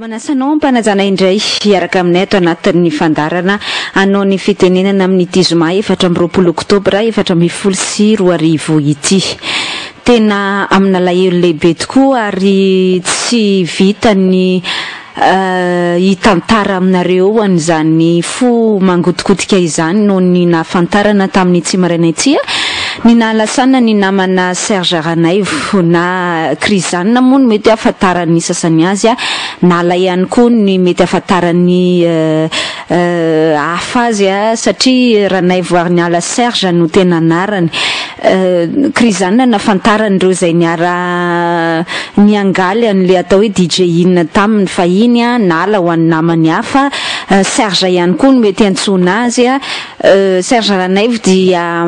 Manasa anao am-panajana indray hiaraka aminay ato anatin'ny fandaharana hanao ny fitenenana amin'ity zoma 24 oktobra 2014 ity. Tena amin'alahelo lehibe tokoa ary tsy vita ny hitantara aminareo an'izany fo mangotokotika izany noho ny nahafantarana tamin'ny tsy maraina ity ny nahalasana ny namana Serge Ranaivo na Krizanina moa no mety hahafantaran'ny sasany azy na ilay ihany koa ny mety hahafantaran'ny hafa azy satria Ranaivoariniala Serge no tena anarany. Krizanina nahafantaran'ireo izay niara niangaly an'ilay atao hoe DJ Inona taminy fahiny, nala ho an'ny namany hafa. Serge ihany koa no mety hiantsoana azy. Serge Ranaivo dia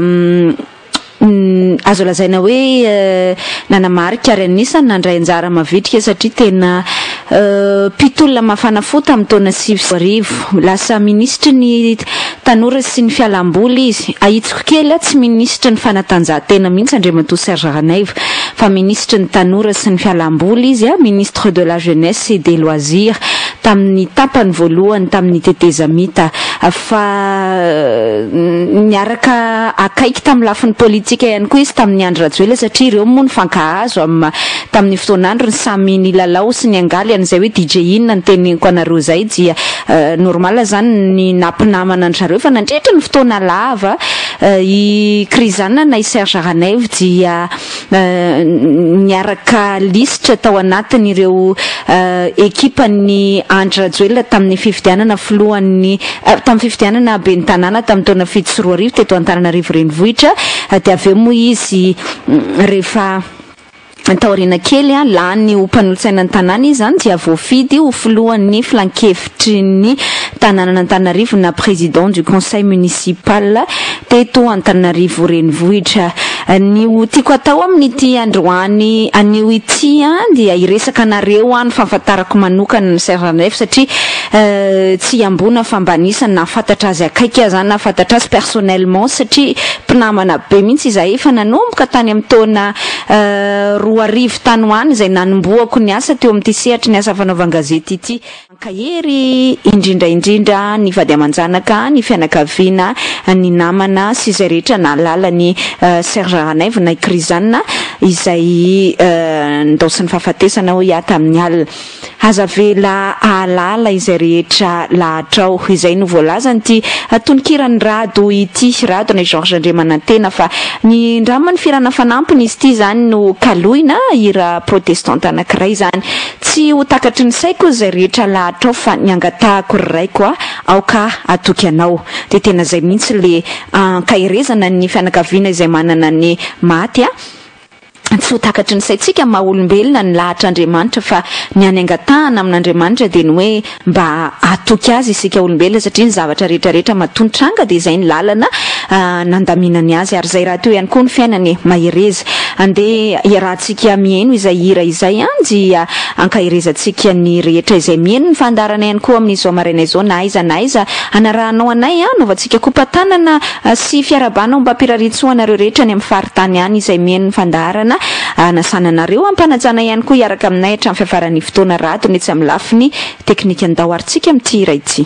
azo lazaina hoe nanamarika ary anisan'ny nandray anjara mavitrika satria tena mpitolona mafana fo tamin'ny taona 2009. Lasa minisitry ny tanora sy ny fialamboly izy. Ahitsiko kely, tsy minisitry ny fanatanjahantena mihitsy Andriamatoa Serge Ranaivo fa minisitry ny tanora sy ny fialamboly izy, ministre de la jeunesse et des loisirs, tamin'ny tapany voalohany tamin'ny tetezamita. Fa niaraka akaiky tamin'ny lafiny politika ihany koa izy tamin'i Andry Rajoelina satria ireo moa nifankahazo am tamin'ny fotoan'androny samy nilalao sy niangaly an'izay hoe DJ inona no teneniko anareo izay dia normal izany ny nampinamana an-dry zareo fa nandritra ny fotoana lava i Krizana na i Serge Ranaivo dia niaraka lisitra tao anatin'ireo ekipan'i Andry Rajoelina tamin'ny fifidianana filohan'ny tamin'ny fifidianana ben'ny tanàna tamin'ny taona 2007 teto Antananarivo Renivohitra dia avy eo moa izy rehefa taoriana kely lany ho mpanolotsaina ny tanàna izy izany dia voafidy ho filohan'ny filankevitry ny tanànan'Antananarivo na président du conseil municipal teto Antananarivo Renivohitra. Ny ho tiako atao amin'ity androany anio ity dia hiresaka anareo ny fahafantarako manokana ny Serge Ranaivo satria tsy hiamboana fa mba anisan'ny nahafantatra azy akaiky aho izany, nahafantatra azy personnellement satria mpinamana be mihitsy izahay efa nanomboka tany amin'ny taona 2000 tany ho any izay nanombohako ny asa teo amin'ity sehatry ny asa fanaovan-gazety ity. Mankahery indrindra indrindra ny vady aman-janaka, ny fianakaviana, ny namana sy izay rehetra nahalala an'i Serge Ranaivo na i Krizana izay nindaosin'ny fahafatesana hoy aho tamin'ny alina. Aza avela hahalala izay rehetra lahatrao. Izay no voalazan'ity tononkiran'i Rado ity. Rado na i Georges Andriamanantena fa ny ndramany fihirana fanampiny izy ity izany no kaloina, hira protestanta anankiray izany. Tsy ho takatry ny saiko izay rehetra lahatrao fa ny angatahako ry Raiko a, aoka aho hatoky anao. Dia tena izay mihitsy le ankaherezana ny fianakaviana izay manana ny maty a. Tsy ho takatry ny saintsika maha olombelona ny lahatr'Andriamanitra fa ny any angatahana amin'Andriamanitra dia ny hoe mba hatoky azy isika olombelona satria ny zavatra rehetra rehetra matoa nitranga dia izay ny lalana nandaminany azy ary izay rahateo ihany koa ny fiainana e! Mahereza! Andeha hiarahantsika mihaino izay hira izay an dia ankaherezantsika ny rehetra izay mihaino ny fandaharana ihany koa amin'izao maraina izao na aiza na aiza anarahanao anay an! Anaovantsika kopa-tanana sy fiarahabana ombam-pirariantsoa anareo rehetra any amin'ny faritany any izay mihaino ny fandaharana anasana anareo am-panajana ihany koa hiaraka aminay hatramin'ny fiafaran'ny fotoana radony etsy amin'ny lafiny teknika Ndao ary tsika amin'ity hira ity.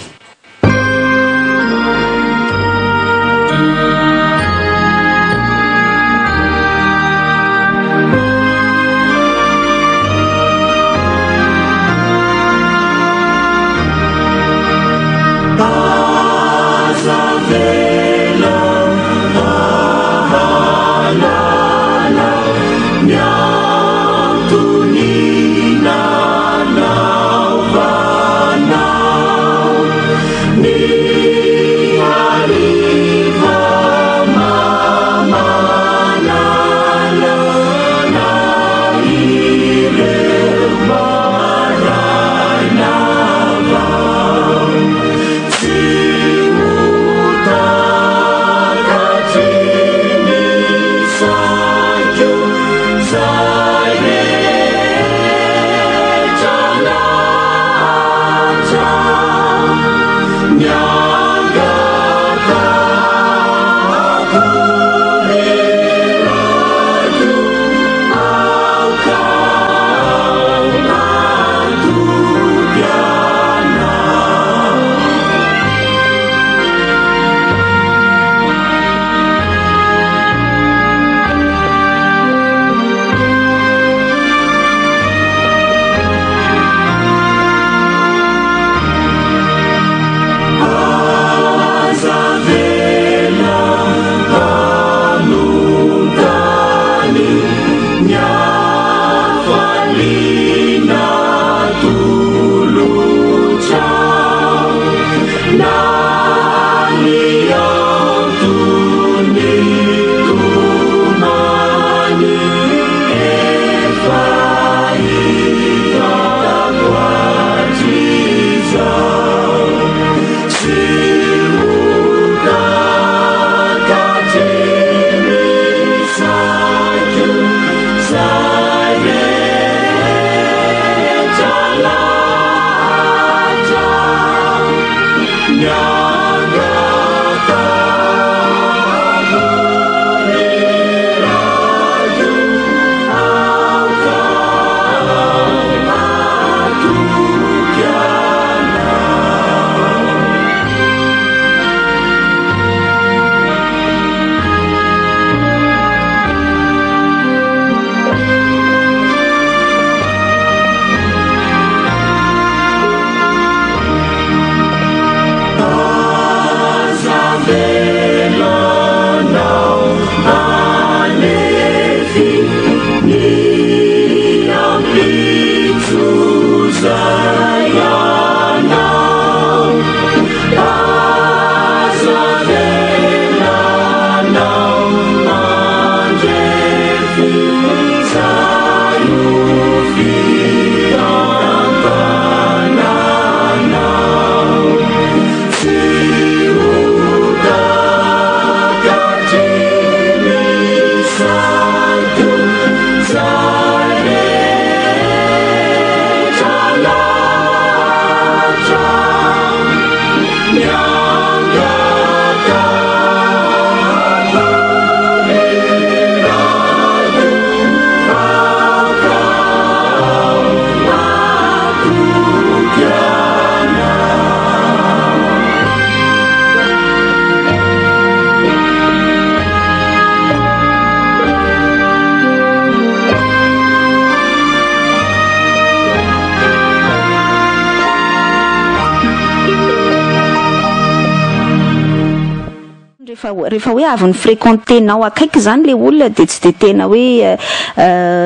Rehefa rehefa hoe avy ni-fréquenter-nao akaiky izany ilay olona dia tsy dia tena hoe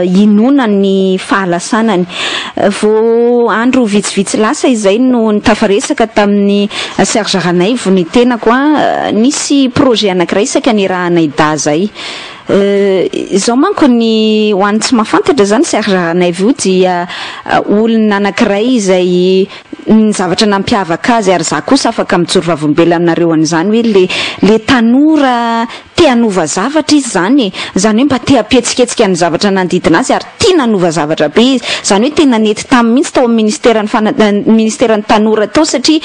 inoana ny fahalasanany. Vao andro vitsivitsy lasa izay no nitafaresaka tamin'i Serge Ranaivo ny tenako an, nisy projet anankiray saika niarahanay dahy izay. Izao manko ny ho an'ny tsy mahafantatra izany Serge Ranaivo io dia olona anankiray izay ny zavatra nampiavaka azy ary za kosa afaka mijoro vavolombelona aminareo an'izany hoe le le tanora te hanova zavatra izy izany e! Izany hoe mba te hampihetsiketsika ny zavatra nanodidina azy ary tia nanova zavatra be izy. Izany hoe tena nety taminy mihitsy tao amin'ny ministeran'ny fana- ministeran'ny tanora tao satria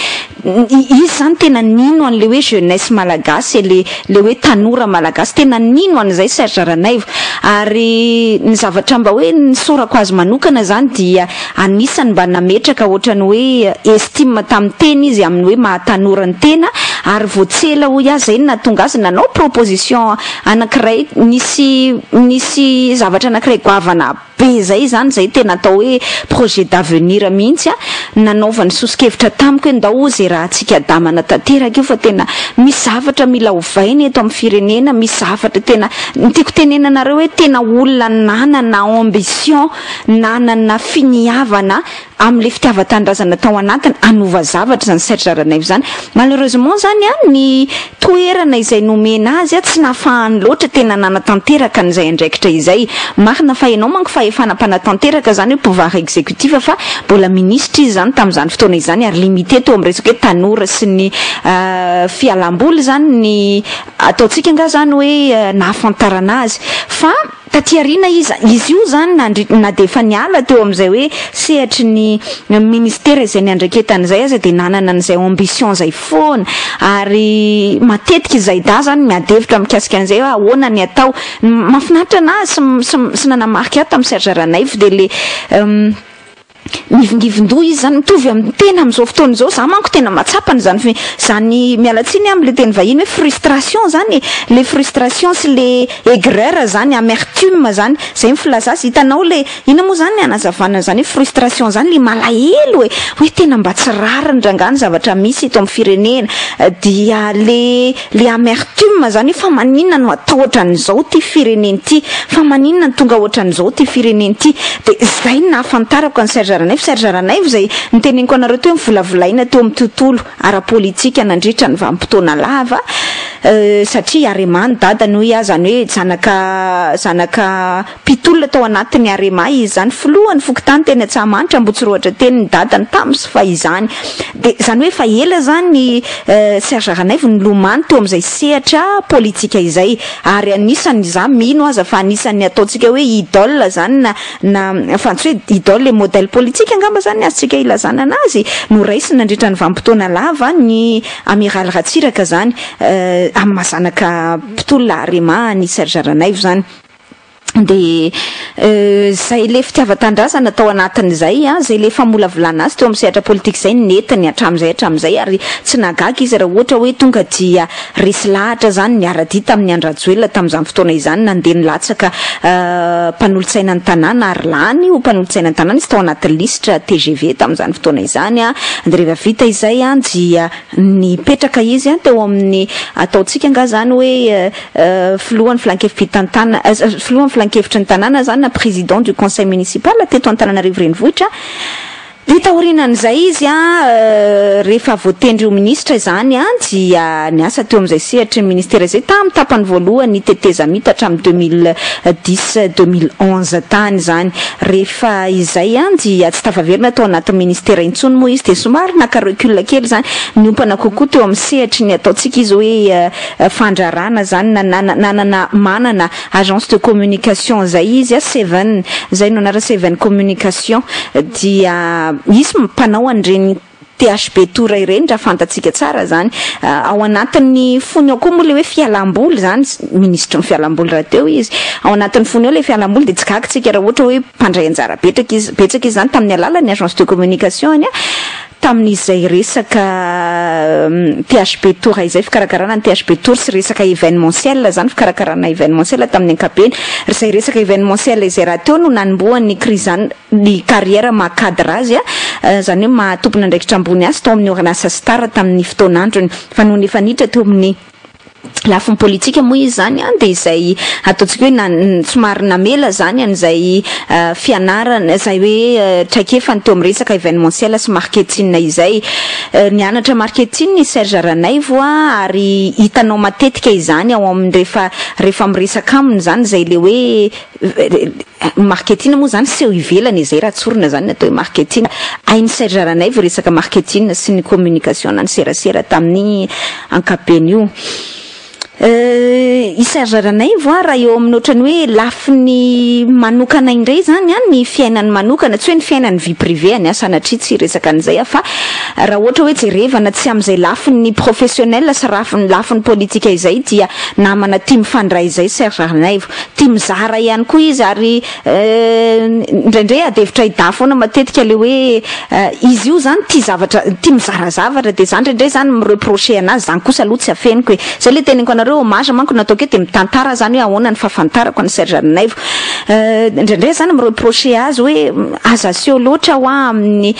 izy izany tena nino an'ilay hoe jeunesse malagasy e, le le hoe tanora malagasy, tena nino an'izay Serge Ranaivo. Ary ny zavatra mba hoe nisaorako azy manokana izany dia Anisany mba nametraka ohatrany hoe estime tamin'ny tena izy amin'ny hoe maha tanora ny tena ary vao tsy ela hoy aho izay no nahatonga azy nanao proposition anankiray nisy nisy zavatra anankiray goavana be izay izany izay tena atao hoe projet d'avenir mihitsy an nanaovany soso-kevitra tamiko hoe ndao hozy rahantsika damana tanteraka io fa tena misy zavatra mila ovaina eto amin'ny firenena misy zavatra tena ny tiako tenenana anareo hoe tena olona nanana ambition nanana finiavana amin'ilay fitiavan-tanindrazana tao anatiny hanova zavatra izany Serge Ranaivo izany. Malheureusement izany an, ny toerana izay nomena azy tsy nahafahany loatra tena nanatanteraka an'izay andraikitra izay. Marina fa ianao manko fahefana mpanatanteraka izany hoe pouvoir exécutif fa mbola minisitra izy izany tamin'izany fotoana izany ary limité teo amin'ny resaka hoe tanora sy ny fialam-boly izany ny ataontsika angaha izany hoe nahafantarana azy fa Taty aoriana izy, izy io izany nandri, na dia efa niala teo amin'izay hoe sehatry ny ministera izay niandraiketany izay aza dia nanana an'izay ambition izay foana ary matetika izahay dahy izany miady hevitra mikasika an'izay hoe ahoana ny atao. Ny mahafinaritra an'ahy sy sy sy nanamarika ahy tamin'i Serge Ranaivo dia le Mivingivin-doha izy zany, mitovy amin'ny tena amin'izao fotoana izao, za manko tena mahatsapa an'izany fi- zany, miala tsiny aho amin'le teny vahiny hoe frustration zany e, le frustration sy le aigreur zany, amertume zany, zay ny filaza azy, hitanao le, inona moa zany ny hanazavana an'izany hoe frustration zany, le malahelo e, hoe tena mba tsy rariny rangaha ny zavatra misy eto amin'ny firenena, dia le Le amertume zany hoe fa maninona no atao ohatran'izao ty firenena ity, fa maninona no tonga ohatran'izao ty firenena ity, de zay no nahafantarako an'i Serge Ranaivo, Serge Ranaivo zay noteneniko anareo teo hoe novolavolaina teo amin'ny tontolo ara-politika nandritra ny vanim-potoana lava satria Arema ny dadany hoy aho, zany hoe zanaka zanaka mpitolona tao anatin'ny Arema izy izany, filohan'ny fokontany teny Antsahamanitra, Ambohitsirohatra teny ny dadany tamin'ny sy fahizany. Dia izany hoe efa ela izany Serge Ranaivo nilomano teo amin'izay sehatra politika izay, ary anisan'ny, izaho mino aza fa anisan'ny ataontsika hoe idole izany na na fa tsy hoe idole, modèle politique angamba izany ny azontsika ilazana anazy, noraisiny nandritra ny vanim-potoana lava ny Amiraly Ratsiraka izany, amin'ny maha zanaka mpitolona Arema an'i Serge Ranaivo izany. Dia izay ilay fitiavan-tanindrazana tao anatin'izay, izay ilay famolavolana azy teo amin'ny sehatra politika izay no nentiny hatramin'izay hatramin'izay ary tsy nahagaga izy raha ohatra hoe tonga dia resy lahatra izany niara-dia tamin'i Andry Rajoelina tamin'izany fotoana izany nandeha nilatsaka mpanolotsaina ny tanàna ary lany ho mpanolotsaina ny tanàna izy tao anatin'ny lisitra tgv tamin'izany fotoana izany. Dia rehefa vita izay dia nipetraka izy teo amin'ny ataontsika angaha izany hoe Filohan'ny filankevi-pitantanana, filohan'ny filankevitry ny tanàna izany na président du conseil municipal teto Antananarivo Renivohitra. Dia taorianan'izay izy rehefa voatendry ho minisitra izany dia niasa teo amin'izay sehatry ny ministera izay tamin'ny tapany voalohany tetezamita hatramin'ny 2010 2011 tany izany. Rehefa izay dia tsy tafaverina tao anatin'ny ministera intsony moa izy dia somary naka recul kely izany, niompana kokoa teo amin'ny sehatry ny ataontsika izy hoe fandrarana zany na nanana manana agence de communication zay izy a seven zay no anarany seven communication dia izy mpanao an'ireny THB tour ireny raha fantatsika tsara zany ao anatin'ny fony ao koa moa le hoe fialamboly zany minisitry ny fialamboly rahateo izy ao anatin'ny fony ao le fialamboly dia tsy gaga tsika raha ohatra hoe mpandray anjara betsaka izy betsaka izy zany tamin'ny alalan'ny agence de communication any a Tamin'izay resaka THB Tour izay, fikarakarana ny THB Tour sy resaka événementiel izany, fikarakarana événementiel tamin'ny ankapobeny. Izay resaka événementiel izay rahateo no nanombohan'ny Krizan ny carrière maha cadre azy, izany hoe maha tompon'andraikitra ambony azy tao amin'ny orinasa Star tamin'ny fotoan'androny. Fa nony efa niditra teo amin'ny. Lafiny politika moa izy izany an, dia izay ataontsika hoe na, somary namela izany an'izay fianarana, izay hoe traikefany teo amin'ny resaka événementiel sy marketing izay. Nianatra marketing i Serge Ranaivo an, ary hitanao matetika izany ao amin'ny rehefa rehefa miresaka aminy izany izay ilay hoe Marketing moa zany seho ivelany e, zay raha tsorina zany ny atao hoe marketing. Hain'i Serge Ranaivo resaka marketing sy ny communication na ny serasera tamin'ny ankapobeny io. I Serge Ranaivo a, raha eo amin'ny ohatran'ny hoe lafiny manokana indray zany an, ny fiainany manokana, tsy hoe ny fiainany vie privée any an, sanatria tsy hiresaka an'izay aho fa raha ohatra hoe jerevana tsy amin'izay lafiny professionnel sy rafiny lafiny politika izay dia namana tia mifandray izay Serge Ranaivo. Tia mizara ihany koa izy ary indraindray ady hevitra i Da foana matetika le hoe izy io zany tia zavatra tia mizara zavatra de za indraindray zany mi-reprocher anazy zany kosa aloha tsy afeniko e! Zay le teneniko anareo hommage manko no ataoko eto de mitantara zany hoe ahoana ny fahafantarako an'i Serge Ranaivo indraindray zany mi-reprocher azy hoe aza aseho loatra hoa amin'ny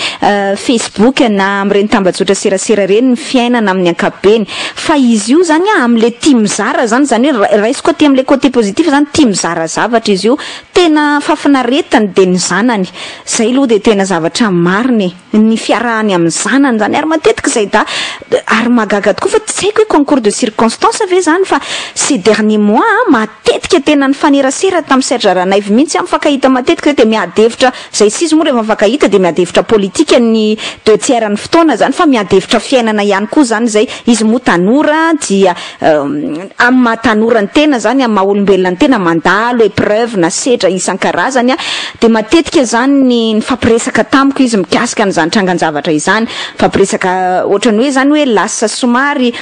facebook na amin'ireny tambajotra serasera ireny ny fiainana amin'ny ankapobeny Fa izy io zany an, amle tia mizara zany, zany hoe raisiko aty amle côté positif zany, tia mizara zavatra izy io, tena fahafinaretany de ny zanany, zay aloha de tena zavatra marina e, ny fiarahany amin'ny zanany zany, ary matetika izay da, ary mahagaga tokoa fa tsy haiko hoe concours de circonstance ve zany fa ces derniers mois an, matetika tena nifanerasera tamin'i Serge Ranaivo mihitsy aho, mifankahita matetika zay de miady hevitra Zay sy izy moa rehefa mifankahita dia miady hevitra politika ny deux tiers ny fotoana zany fa miady hevitra fiainana ihany koa zany zay, izy moa tanora dia amin'ny maha tanora ny tena zany, amin'ny maha olombelona ny tena mandalo epreuve na sedra isan-karazany dia matetika zany ny nifampiresaka tamiko izy mikasika an'izany trangan-javatra izany, mifampiresaka ohatran'ny hoe zany hoe lasa somary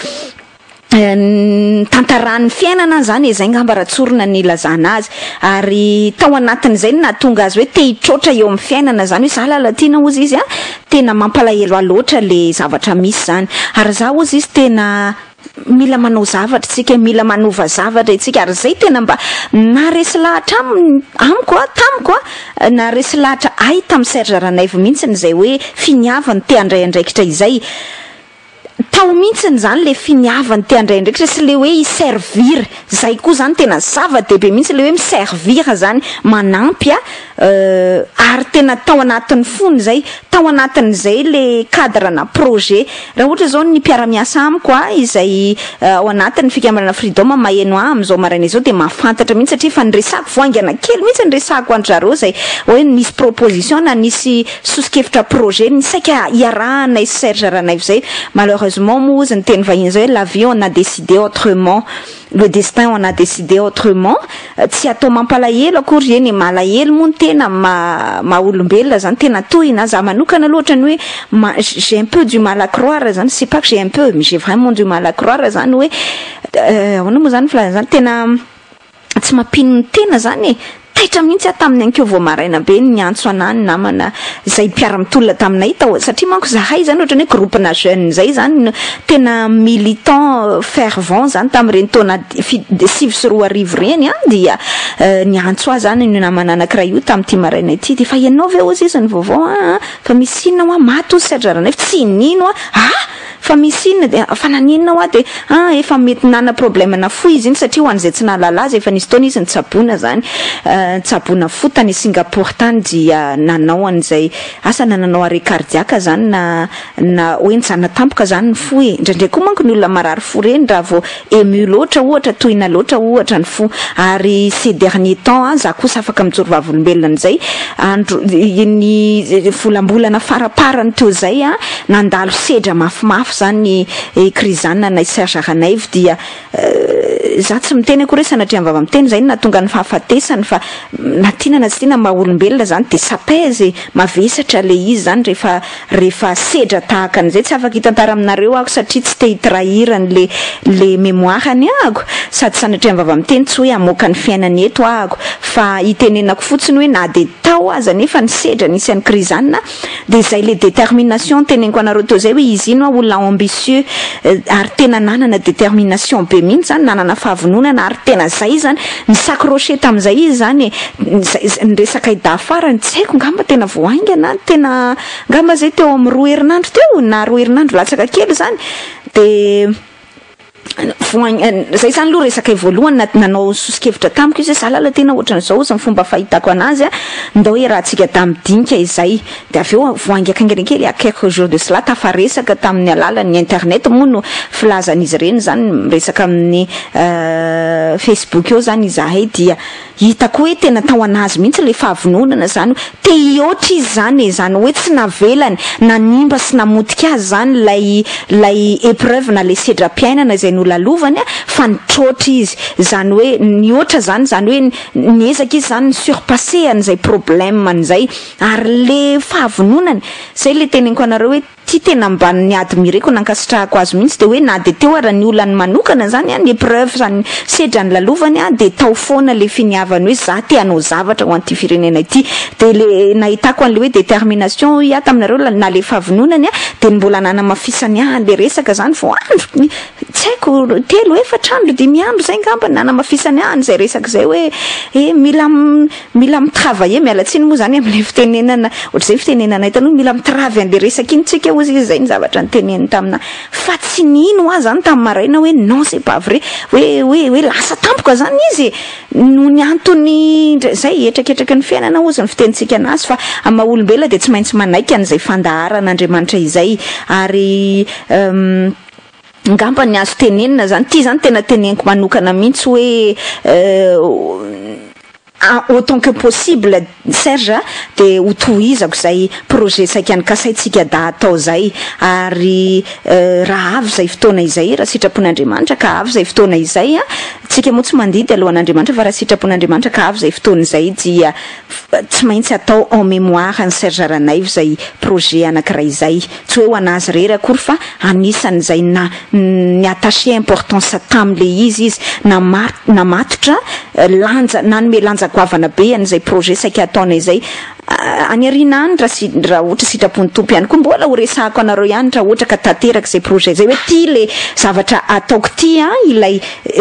Ny tantaran'ny fiainana zany e, zay ngamba raha tsorina ny ilazana azy, ary tao anatin'izay no nahatonga azy hoe te hitroatra eo amin'ny fiainana zany hoe za Lalatiana hozy izy a, tena mampalahelo ahy loatra le zavatra misy zany, ary za hozy izy tena mila manao zavatra isika, mila manova zavatra isika, ary zay tena mba naharesy lahatra aminy, amiko a, tamiko a, naharesy lahatra ahy tamin'i Serge Ranaivo mihitsiny izay hoe finiavany te handray andraikitra izay. Tao mintsiny zany le finiavany te handray andraikitra sy le hoe hi servir, zay koa zany tena zava-dehibe mintsy le hoe mi servir zany, manampy a, ary tena tao anatin'ny fony zay, tao anatin'izay le cadre na projet, raha ohatra zao ny mpiara-miasa amiko a, izay ao anatin'ny fikambanana Freedom maheno ahy amin'izao maraina izao dia mahafantatra mintsy satria efa niresahako vao haingana kely mintsy niresahako an-dry zareo zay hoe nisy proposition na nisy Sosokevitra projet ny saika hiarahanay sy Serge Ranaivo zay, malheureusement moa hozy ny teny vahiny zay hoe la vie en a décidé autrement, le destin en a décidé autrement, tsy atao mampalahelo akory eny e, malahelo moa ny tena maha maha olombelona zany, tena tohina, za manokana aloha ohatrany hoe ma j'ai un peu du mal à croire zany, c'est pas que j'ai un peu mais j'ai vraiment du mal à croire zany hoe ahoana moa zany filazana zany, tena Tsy mampino ny tena zany e! Taitra mihitsy aho tamin'ny ankeo vao maraina be niantso anah ny namana izay mpiara-mitolona taminay tao satria manko zahay zany ohatran'ny hoe groupe-na jeune zay zany no tena militant fervent zany tamin'ireny taona 2009 ireny an, dia niantso ahy zany io namana anankiray io tamin'ity maraina ity dia fa ianao ve hozy izy ny vaovao an, fa misy inona hoa maty hozy Serge Ranaivo, tsy nino aho, ah! Fa misy inona dia fa naninona hoa dia ah efa mety nana problème na fo izy iny satria ho an'izay tsy nahalala azy efa nisy fotoana izy nitsaboana zany nitsaboana fo tany Singapour tany dia nanao an'izay asa na nanao arrêt cardiaque zany na na hoe nijanona tampoka zany ny fo e indraindray koa manko ny olona marary fo reny raha vao ému loatra ohatra tohina loatra ohatra ny fo ary ces derniers temps an za kosa afaka mijoro vavolombelona an'izay andro ny volambolana faraparany teo zay an nandalo sedra mafimafy zany i Krizana na i Serge Ranaivo dia za tsy miteny akory hoe sanatria am vava miteny zay no nahatonga ny fahafatesany fa na tiana na tsy tiana maha olombelona zany de ça pèse e, mavesatra le izy zany rehefa rehefa sedra tahaka an'izay, tsy afaka hitantara aminareo aho satria tsy te hi-trahir an'le le mémoire-ny ahako, sady sanatria am vava miteny tsy hoe hamoaka ny fiainany eto ahako fa hitenenako fotsiny hoe na de tao aza anefa ny sedra nisy an'i Krizana Dia izay le détermination teneniko anareo teo izay hoe izy iny hoa olona ambitieux ary tena nanana détermination be mihitsy zany, nanana fahavononana ary tena zay zany, ni-s'accrocher tamin'izay izy zany e, zay ny resaka i Dahy farany tsy haiko ngamba tena vao haingana, tena ngamba zay teo amin'ny roa herinandro teo na roa herinandro latsaka kely zany, dia. Voain, zay zany aloha resakay voalohany na nanao soso-kevitra tamiko izy hoe za Lalatiana ohatran'izao ozy ny fomba fahitako anazy a, ndao iarahantsika dahy midinika izay. De avy eo vao haingankaingana kely à quelques jours de cela tafaresaka tamin'ny alalan'ny internet moa no filazan'izy ireny zany, miresaka amin'ny facebook eo zany izahay dia Hitako hoe tena tao anazy mihitsy ilay fahavononana izany hoe te hihoatra izy izany e, izany hoe tsy navelany nanimba sy namotika azy izany ilay ilay épreuve na ilay sedram-piainana izay nolalovany fa nitroatra izy, izany hoe nihoatra izany, izany hoe niezaka izy izany ni-surpasser an'izay problème-ny izay ary le fahavononany, izay ilay teneniko anareo hoe. Ty tena mba ni-admireko nankasitrahako azy mihitsy de hoe na de teo ara ny olany manokana zany an, ny epreuve zany sedra nolalovany an, de tao foana le finiavany hoe za te hanao zavatra ho an'ity firenena ity, de le nahitako an'le hoe détermination hoy aho taminareo na le fahavononany an, de ny mbola nanamafisany ahy an'le resaka zany vao andro tsy haiko telo efatra andro dimy andro zay ngamba nanamafisany ahy an'izay resaka izay hoe eh mila Mila mi-travailler, miala tsiny moa zany amin'ilay fitenenana, ohatr'izay ny fitenenanay taloha, mila mitravy an'ilay resaka iny tsika hozy izy, izay ny zavatra noteneniny taminà. Fa tsy nino aho zany tamin'ny maraina hoe non c'est pas vrai, hoe hoe hoe lasa tampoka zany izy e! Noho ny antony indray, izay, hetraketraky ny fiainana hozy ny fitenintsika anazy, fa amin'ny maha olombelona dia tsy maintsy manaiky an'izay fandaharan'Andriamanitra izay, ary Angamba ny azo tenenina zany, ity zany tena teneniko manokana mihitsy hoe autant que possible Serge a, dia ho tohizako izay projet saika nokasaintsika da atao izay, ary raha avy izay fotoana izay, raha sitrapon'Andriamanitra ka avy izay fotoana izay an, tsika moa tsy mandidy alohan'Andriamanitra fa raha sitrapon'Andriamanitra ka avy izay fotoana izay dia tsy maintsy atao en mémoire an'i Serge Ranaivo izay projet anankiray izay. Tsy hoe ho an'azy irery akory fa anisan'izay na ni-attacher importance tamin'ilay izy izy, namatotra lanja, nanome lanja goavana be an'izay projet saika hataonay izay any aoriana any raha si- raha ohatra sitrapon'ny Tompo ihany koa. Mbola ho resahako anareo ihany raha ohatra ka tanteraka izay projet izay hoe ity ilay zavatra ataoko ity an, ilay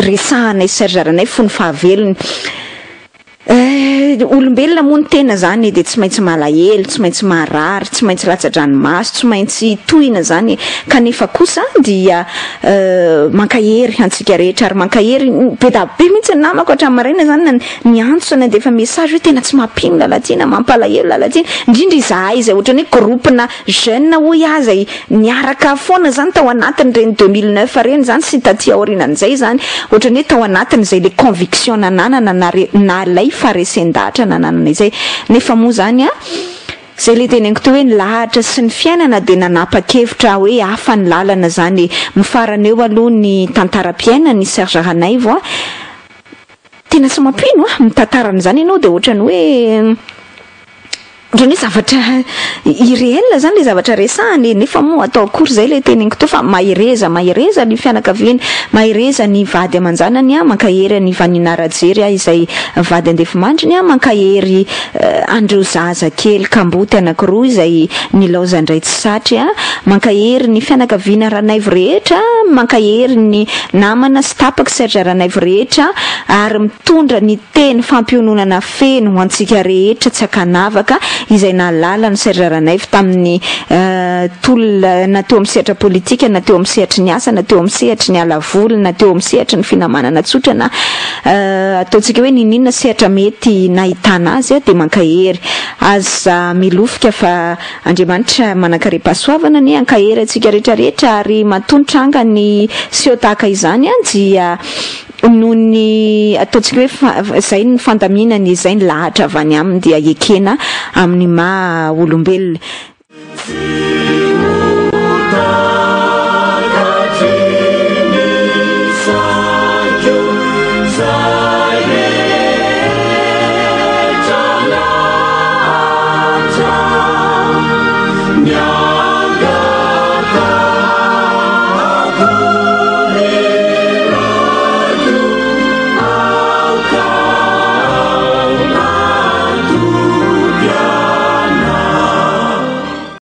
resahanay sy Serge Ranaivo fony fahavelony. Eh, olombelona moa ny tena zany e, dia tsy maintsy malahelo, tsy maintsy marary, tsy maintsy latsa-dranomaso, tsy maintsy tohina zany e, kanefa kosa dia mankahery antsika rehetra ary mankahery be da be mihitsy ny namako hatramin'ny maraina zany na niantso sy nandefa message hoe tena tsy mampino Lalatiana, mampalahelo Lalatiana, indrindra izahay izay ohatran'ny hoe groupe-na jeune hoy aho izay Niaraka foana zany tao anatin'ireny 2009 ireny zany sy taty aorianan'izay zany, ohatran'ny hoe tao anatin'izay le conviction nananana na re na ilay faharesen-dahatra nananana izay. Nefa moa zany an, zay le teneniko teo hoe ny lahatra sy ny fiainana dia nanapa-kevitra hoe hafa ny lalana zany e. Mifarana eo aloha ny tantaram-piainan'i Serge Ranaivo a. Tena tsy mampino an, mitantara an'izany ianao dia ohatran'ny hoe. Ohatran'ny hoe zavatra irréel zany le zavatra resahana e, nefa moa atao akory zay le teneniko teo fa mahereza, mahereza ny fianakaviany, mahereza ny vady aman-janany an, mankahery an'i Vanina Rajery aho izay vady andefimandriny an, mankahery an'ireo zaza kely kamboty anankiroa izay nilaozan-dray tsy satry an, mankahery ny fianakaviana Ranaivo rehetra, mankahery ny namana sy tapak'i Serge Ranaivo rehetra ary mitondra ny teny fampiononana feno ho antsika rehetra tsy ankanavaka izay nahalala an'i Serge Ranaivo tamin'ny tolona na teo amin'ny sehatra politika na teo amin'ny sehatry ny asa na teo amin'ny sehatry ny ala voly na teo amin'ny sehatry ny finamanana tsotra na ataontsika hoe n'inon'inona sehatra mety nahitana azy dia mankahery. Aza milofika fa Andriamanitra manankarem-pahasoavana anie hankahery antsika rehetra rehetra ary matoa nitranga ny seho tahaka izany dia Noho ny ataontsika hoe fa izay ny fandaminany, izay ny lahatra avy any aminy dia ekena amin'ny maha olombelona.